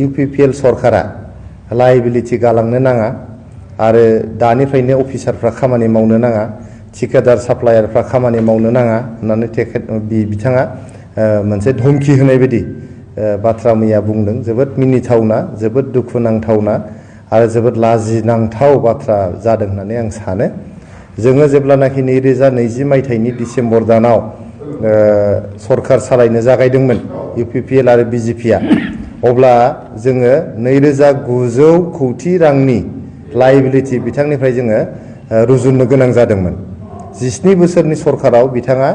UPPL सरकारा लायबिलिटि गालांनो नाङा आरो दानिफ्रायनो अफिसारफ्रा खामानि मावनो नाङा ठिकादार साप्लायारफ्रा खामानि मावनो नाङा होननानै बिथाङा मोनसे धमकी होनाय बायदि बाथ्रा मैया बुंदों। जोबोद मिनिथावना, जोबोद दुखुनांथावना आरो जोबोद लाजिनांथाव बाथ्रा जादों होननानै आं सानो। जोङो जेब्लानाखि 2020 मायथाइनि डिसेम्बर दानाव सरकार सालायनो जागायदोंमोन UPPL आरो BJPआ, अब्ला जोङो 2900 कौटि रांनि लायबिलिटि बिथांनिफ्राय जोङो रुजुननो गोनां जादोंमोन। 17 बोसोरनि सरकाराव बिथाङा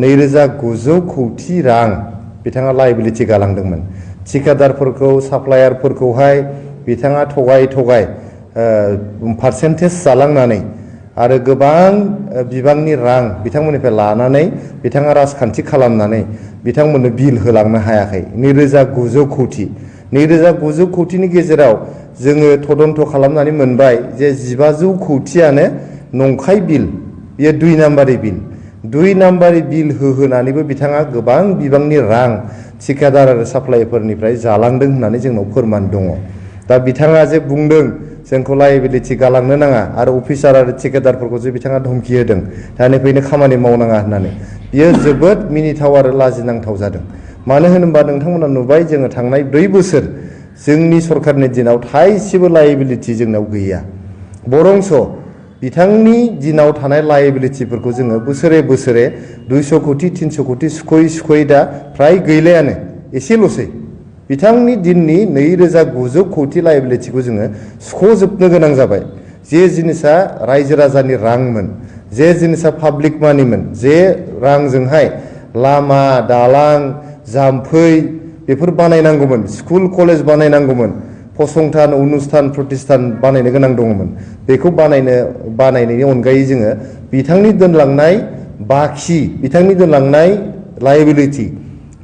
2900 कौटि रां बिथाङा लायबिलिटि गालांदोंमोन। ठिकादारफोरखौ साप्लायारफोरखौहाय बिथाङा थगाय पार्सेन्टेज जालांनानै आरो गोबां बिबांनि रां बिथांमोननिफ्राय लानानै बिथाङा राजखान्थि खालामनानै बिथांमोननो बिल होलांनो हायाखै। 2900 कौटि 2900 कौटिनि गेजेराव जोङो तदन्त खालामनानै मोनबाय जे 1500 कौटियानो नंखाय बिल, बेयो 2 नाम्बारि बिल। 2 नाम्बारि बिल होहोनानैबो बिथाङा गोबां बिबांनि रां ठिकादार आरो साप्लायरफोरनिफ्राय जालांदों होननानै जोंनाव फोरमान दङ। दा बिथाङा जे बुंदों जोंखौ लायबिलिटि गालांनो नाङा आरो अफिसार आरो ठिकादारफोरखौ जे बिथाङा धमकी होदों दानिफ्रायनो खामानि मावनाङा होननानै, बियो जोबोद मिनिथाव आरो लाजिनांथाव जादों। मानो होनोबा नोंथांमोना नुबाय जोङो थांनाय 4 बोसोर जोंनि सरकारनि दिनाव थाइसेबो लायबिलिटि जोंनाव गैया। बरंस बिथांनि दिनाव थानाय लायबिलिटिफोरखौ जोङो बोसोरे 200 कौटि 300 कौटि सुख'यै दा फ्राय गैलायानो, एसेल'सै। बिथांनि दिननि 2900 कौटि लायबिलिटिखौ जोङो सुख'जोबनो गोनां जाबाय। जे जिनिसा रायजो राजानि रांमोन, जे जिनिसा पाब्लिक मानिमोन, जे रांजोंहाय लामा दालां जाम्फै बेफोर बानायनांगौमोन, स्कुल कलेज बानायनांगौमोन, फसंथान अनुस्थान प्रतिष्ठान बानायनो गोनां दङमोन, बेखौ बानायनायनि अनगायै जोङो बिथांनि दोनलांनाय बाखि, बिथांनि दोनलांनाय लायबिलिटि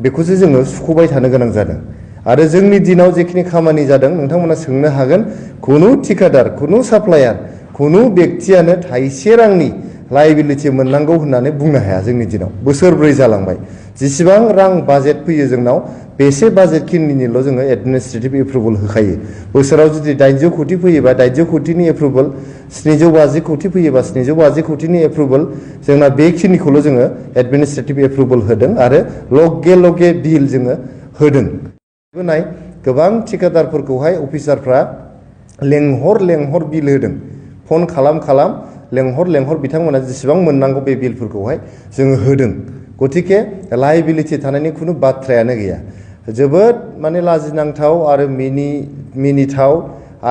बेखौसो जोङो सुख'बाय थानो गोनां जादों। आरो जोंनि दिनाव जेखिनि खामानि जादों नोंथांमोना सोंनो हागोन, खुनु ठिकादार, खुनु साप्लायार, खुनु बेक्तियानो थाइसे रांनि लायबिलिटि मोननांगौ होननानै बुंनो हाया। जोंनि दिनाव बोसोरब्रै जालांबाय, जेसेबां रां बाजेट फैयो जोंनाव बेसे बाजेट खिनिनिल' जोङो एडमिनिस्ट्रेटिभ एप्रुभेल होखायो। बोसोराव जुदि 800 कौटि फैयोबा 800 कौटिनि एप्रुभेल, 750 कौटि फैयोबा 750 कौटिनि एप्रुभेल, जोंना बेखिनिखौल' जोङो एडमिनिस्ट्रेटिभ एप्रुभेल होदों आरो लगे बिल जोङो होदों। नाय गोबां ठिकादारफोरखौहाय अफिसारफ्रा लेंहर बिल होदों, फन खालाम लेंहर बिथांमोना जेसेबां मोननांगौ बे बिलफोरखौहाय जोङो होदों। गतिके लायबिलिटि थानायनि खुनु बाथ्रायानो गैया। जोबोद माने लाजिनांथाव आरो मिनिथाव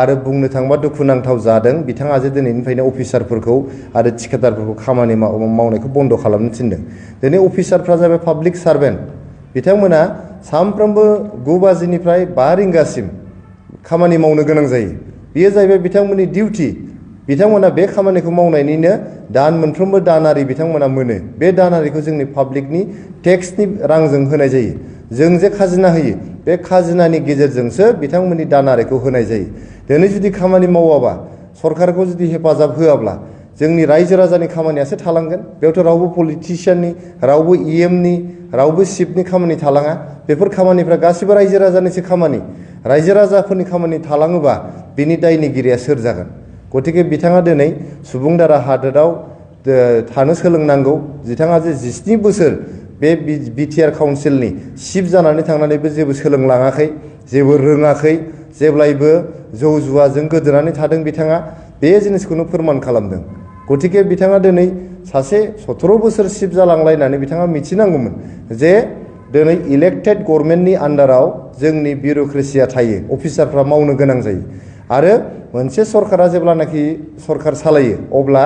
आरो बुंनो थाङोबा दुखुनांथाव जादों। बिथाङा जे दिनैनिफ्रायनो अफिसारफोरखौ आरो ठिकादारफोरखौ खामानि मावनायखौ बन्द खालामनो थिनदों। दिनै अफिसारफ्रा जाबाय पाब्लिक सार्भेन्ट, बिथांमोना सानफ्रोमबो 9 बाजिनिफ्राय 5 रिंगासिम खामानि मावनो गोनां जायो। बेयो जाहैबाय बिथांमोननि डिउटि। बिथांमोना बे खामानिखौ मावनायनिनो मोनफ्रोमबो दानारि बिथांमोना मोनो। बे दानारिखौ जोंनि पाब्लिकनि टेक्सनि रांजों होनाय जायो। जों जे खाजिना होयो बे खाजिनानि गेजेरजोंसो बिथांमोननि दानारिखौ होनाय जायो। दिनै जुदि खामानि मावाबा, सरकारखौ जुदि हेफाजाब होआब्ला जोंनि रायजो राजानि खामानियासो थालांगोन। बेयावथ' रावबो पलिटिशियाननि, रावबो EMनि, रावबो चिफनि खामानि थालाङा। बेफोर खामानिफ्रा गासिबो रायजो राजानिसो खामानि। रायजो राजाफोरनि खामानि थालाङोबा बिनि दायनिगिरिया सोर जागोन? गतिके बिथाङा दिनै सुबुं दारा हादोराव थानो सोलोंनांगौ। बिथाङा जे 17 बोसोर बे BTR काउन्सिलनि चिफ जानानै थांनानैबो जेबो सोलोंलाङाखै, जेबो रोङाखै, जेब्लायबो जौ जुवाजों गोदोनानै थादों। बिथाङा बे जिनिसखौनो फोरमान खालामदों। गतिके बिथाङा दिनै सासे 17 बोसोर चिफ जालांलायनानै बिथाङा मिथिनांगौमोन जे दिनै इलेक्टेड गभर्नमेन्टनि आन्डाराव जोंनि बिउर'क्रेसिया थायो, अफिसारफ्रा मावनो गोनां जायो। आरो मोनसे सरकारा जेब्लानाखि सरकार सालायो अब्ला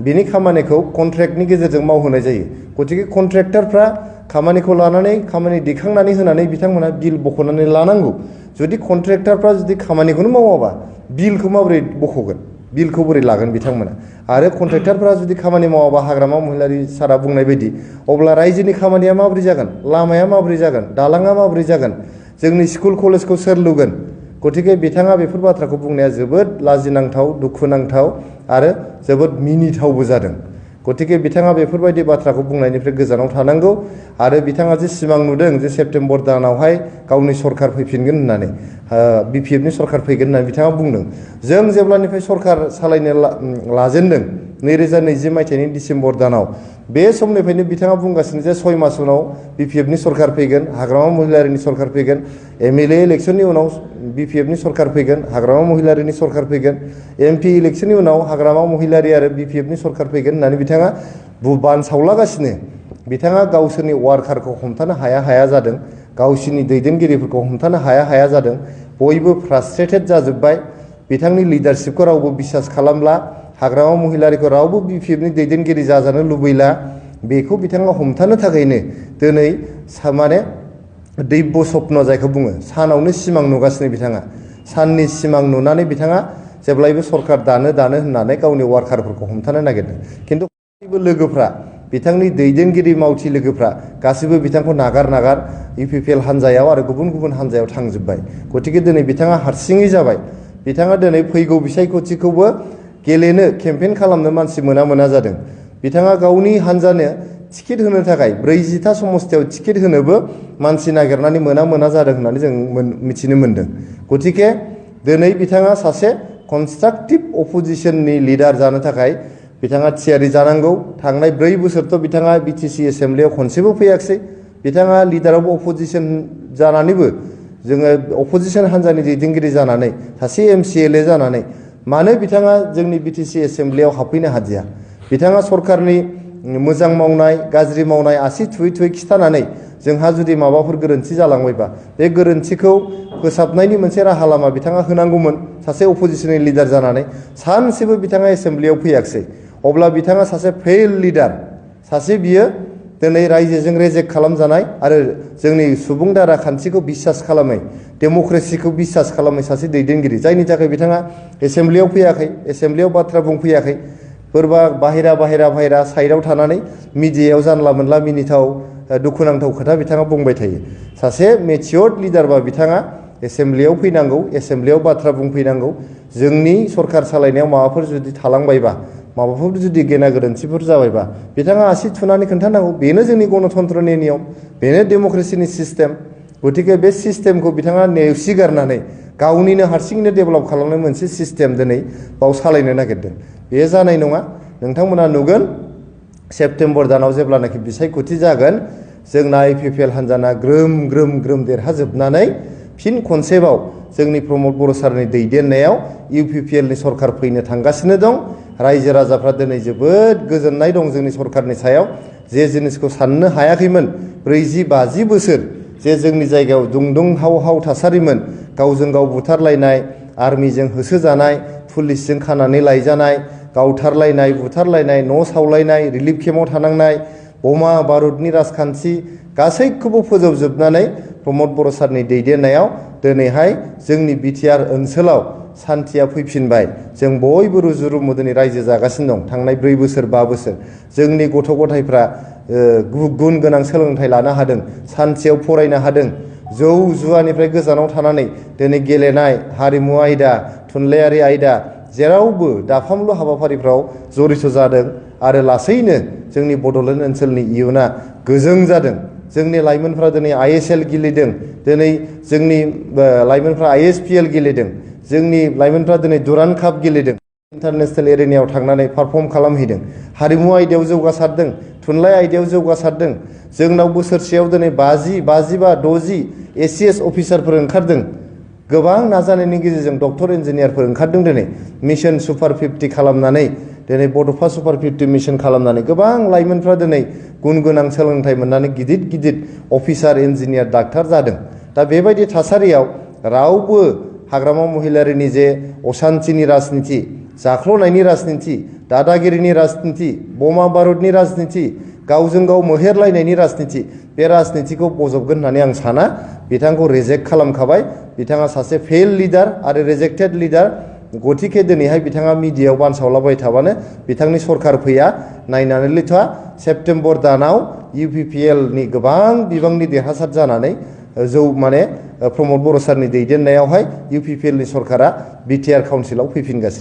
बिनि खामानिखौ कन्ट्रेक्टनि गेजेरजों मावहोनाय जायो। गतिके कन्ट्रेक्टरफ्रा खामानिखौ लानानै, खामानि दिखांनानै होनानै बिथांमोना बिल बख'नानै लानांगौ। जुदि कन्ट्रेक्टरफ्रा जुदि खामानिखौनो मावाबा बिलखौ माबोरै बख'गोन, बिलखौ बोरै लागोन बिथांमोना? आरो कन्ट्रेक्टरफ्रा जुदि खामानि मावाबा हाग्रामा महिलारि सारा बुंनाय बायदि, अब्ला रायजोनि खामानिया माबोरै जागोन? लामाया माबोरै जागोन? दालाङा माबोरै जागोन? जोंनि स्कुल कलेजखौ सोर लुगोन? गतिके बिथाङा बेफोर बाथ्राखौ बुंनाया जोबोद लाजिनांथाव, दुखुनांथाव आरो जोबोद मिनिथावबो जादों। गतिके बिथाङा बेफोरबायदि बाथ्राखौ बुंनायनिफ्राय गोजानाव थानांगौ आरो बिथाङा जे सिमां नुदों जे सेप्तेम्बर दानावहाय गावनि सरखार फैफिनगोन होननानै बिपिएफनि सरखार फैगोन होननानै बिथाङा बुंदों। जों जेब्लानिफ्राय सरखार सालायनो लाजेनदों 2020 मायथाइनि डिसेम्बर दानाव बे समनिफ्रायनो बिथाङा बुंगासिनो जे 6 मास उनाव बिपिएफनि सरखार फैगोन, हाग्रामा महिलारिनि सरखार फैगोन, एमएलए इलेक्सननि उनाव बिपिएफनि सरखार फैगोन, हाग्रामा महिलारिनि सरखार फैगोन, एमपि इलेक्सननि उनाव हाग्रामा महिलारि आरो बिपिएफनि सरखार फैगोन होननानै बिथाङा बानसावलागासिनो। बिथाङा गावसोरनि वार्कारखौ हमथानो हाया जादों, गावसोरनि दैदेनगिरिफोरखौ हमथानो हाया जादों। बयबो फ्रास्ट्रेटेड जाजोब्बाय। बिथांनि लिडारशिपखौ रावबो बिसास खालामला, हाग्रामा महिलारिखौ रावबो बिपिएफनि दैदेनगिरि जाजानो लुबैला। बेखौ बिथाङा हमथानो थाखायनो दिनै माने दैब्य स्वप्न जायखौ बुङो, सानावनो सिमां नुगासिनो बिथाङा। साननि सिमां नुनानै बिथाङा जेब्लायबो सरखार दानो होननानै गावनि वार्कारफोरखौ हमथानो नागिरदों। खिन्थु गासैबो लोगोफ्रा, बिथांनि दैदेनगिरि मावथि लोगोफ्रा गासैबो बिथांखौ नागार UPPL हान्जायाव आरो गुबुन हान्जायाव थांजोब्बाय। गतिके दिनै बिथाङा हारसिङै जाबाय। बिथाङा दिनै फैगौ बिसायख'थिखौबो गेलेनो केम्पेइन खालामनो मानसि मोना जादों। बिथाङा गावनि हान्जानो टिकेट होनो थाखाय 40टा समस्थियाव टिकेट होनोबो मानसि नागिरनानै मोना जादों होननानै जों मिथिनो मोन्दों। गतिके दिनै बिथाङा सासे कनस्ट्राक्टिभ अपोजिशननि लिडार जानो थाखाय बिथाङा थियारि जानांगौ। थांनाय 4 बोसोरथ' बिथाङा बिटिसि एसेम्ब्लियाव खनसेबो फैयाखिसै। बिथाङा लिडार अफ अपोजिशन जानानैबो, जोङो अपोजिशन हान्जानि दैदेनगिरि जानानै, सासे MCLA जानानै मानो बिथाङा जोंनि बिटिसि एसेम्ब्लियाव हाबफैनो हादिया? बिथाङा सरकारनि मोजां मावनाय गाज्रि मावनाय आसि थुयै खिथानानै जोंहा जुदि माबाफोर गोरोन्थि जालांबायबा बे गोरोन्थिखौ फोसाबनायनि मोनसे राहा लामा बिथाङा होनांगौमोन। सासे अपोजिशननि लिडार जानानै सानसेबो बिथाङा एसेम्ब्लियाव फैयाखिसै। अब्ला बिथाङा सासे फेल लिडार, सासे बियो दिनै रायजोजों रेजेक्ट खालामजानाय आरो जोंनि सुबुं दारा खान्थिखौ बिसास खालामै, डेम'क्रेसिखौ बिसास खालामै सासे दैदेनगिरि, जायनि थाखाय बिथाङा एसेम्ब्लियाव फैयाखै, एसेम्ब्लियाव बाथ्रा बुंफैयाखै। सोरबा बाहेरा साइडआव थानानै मिडियायाव जानला मोनला मिनिथाव दुखुनांथाव खोथा बिथाङा बुंबाय थायो। सासे मेचियर्ड लिडारबा बिथाङा एसेम्ब्लियाव फैनांगौ, एसेम्ब्लियाव बाथ्रा बुंफैनांगौ। जोंनि सरखार सालायनायाव माबाफोर जुदि थालांबायबा, माबाफोर जुदि गेना गोरोन्थिफोर जाबायबा बिथाङा आसि थुनानै खोन्थानांगौ। बेनो जोंनि गणतन्त्रनि नियम, बेनो डेम'क्रेसिनि सिस्टेम। गतिके बे सिस्टेमखौ बिथाङा नेवसिगारनानै गावनिनो हारसिङैनो डेभेलप खालामनाय मोनसे सिस्टेम दिनै बाव सालायनो नागिरदों। बे जानाय नङा। नोंथांमोना नुगोन सेप्तेम्बर दानाव जेब्लानाखि बिसायख'थि जागोन, जोंना UPPL हान्जाना ग्रोम देरहाजोबनानै फिन खनसेबाव जोंनि प्रमद बर' सारनि दैदेननायाव UPPLनि सरखार फैनो थांगासिनो दं। रायजो राजाफ्रा दिनै जोबोद गोजोननाय दं जोंनि सरखारनि सायाव। जे जिनिसखौ साननो हायाखैमोन 40-50 बोसोर जे जोंनि जायगायाव दुंहाव थासारिमोन, गावजों गाव बुथारलायनाय, आर्मिजों होसोजानाय, पुलिसजों खानानै लायजानाय, गावथारलायनाय, बुथारलायनाय, न' सावलायनाय, रिलिफ केम्पआव थानांनाय, बमा बारुदनि राजखान्थि गासैखौबो फोजोबजोबनानै प्रमद बर' सारनि दैदेननायाव दिनैहाय जोंनि बिटिआर ओनसोलाव सान्थिया फैफिनबाय। जों बयबो रुजु रुमु दिनै रायजो जागासिनो दं। थांनाय 4 बोसोर 5 बोसोर जोंनि गथ' गथायफ्रा गुन गोनां सोलोंथाइ लानो हादों, सान्थियाव फरायनो हादों। जौ जुवानिफ्राय गोजानाव थानानै दिनै गेलेनाय, हारिमु आयदा, थुनलाइयारि आयदा जेरावबो दाफामलु हाबाफारिफ्राव जरित जादों आरो लासैनो जोंनि बड'लेण्ड ओनसोलनि इयुना गोजों जादों। जोंनि लाइमोनफ्रा दिनै ISL गेलेदों, दिनै जोंनि लाइमोनफ्रा ISPL गेलेदों, जोंनि लाइमोनफ्रा दिनै दुरान्ड काप गेलेदों, इन्टारनेसनेल एरेनायाव थांनानै पारफर्म खालामहैदों, हारिमु आयदायाव जौगासारदों, थुनलाइ आयदायाव जौगासारदों। जोंनाव बोसोरसेयाव दिनै 50, 55, 60 ACS अफिसारफोर ओंखारदों। गोबां नाजानायनि गेजेरजों डक्टर इन्जिनियारफोर ओंखारदों। दिनै मिशन सुपार 50 खालामनानै, दिनै बड'फा सुपार 50 मिशन खालामनानै गोबां लाइमोनफ्रा दिनै गुन गोनां सोलोंथाइ मोननानै गिदिर अफिसार, इन्जिनियार, डाक्टार जादों। दा बेबायदि थासारियाव रावबो हाग्रामा महिलारिनि जे असान्थिनि राजनिति, जाख्ल'नायनि राजनिति, दादागिरिनि राजनिति, बमा बारुदनि राजनिति, गावजों गाव मोहेरलायनायनि राजनिति, बे राजनितिखौ बजबगोन होननानै आं साना। बिथांखौ रिजेक्ट खालामखाबाय। बिथाङा सासे फेल लिडार आरो रिजेक्टेड लिडार। गतिके दिनैहाय बिथाङा मिडियायाव बानसावलाबाय थाबानो बिथांनि सरखार फैया। नायनानैल' था, सेप्तेम्बर दानाव UPPLनि गोबां बिबांनि देरहासार जानानै प्रमद बर' सारनि दैदेननायावहाय UPPLनि सरकारा बिटिआर काउन्सिलाव फैफिनगासिनो।